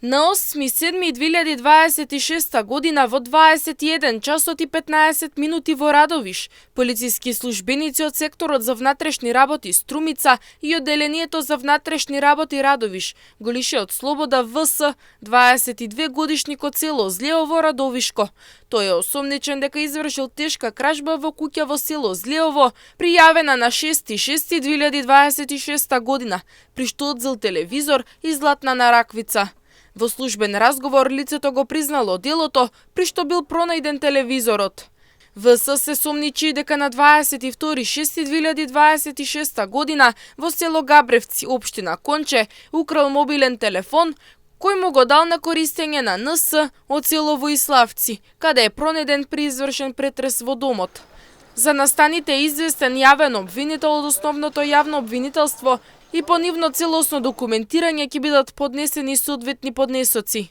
На 8.7.2026 година во 21 часот и 15 минути во Радовиш, полициски службеници од секторот за внатрешни работи Струмица и одделението за внатрешни работи Радовиш го лишија од слобода ВС, 22 годишник од село Злеово, Радовишко. Тој е осомничен дека извршил тешка кражба во куќа во село Злеово, пријавена на 6.6.2026 година, при што одзел телевизор и златна нараквица. Во службен разговор лицето го признало делото, при што бил пронајден телевизорот. ВС се сомничи дека на 22.6.2026 година во село Габревци, општина Конче, украл мобилен телефон, кој му го дал на користење на НС од село Воиславци, каде е пронајден при извршен претрес во домот. За настаните е известен јавен обвинител од основното јавно обвинителство и по нивно целосно документирање ќе бидат поднесени соодветни поднесоци.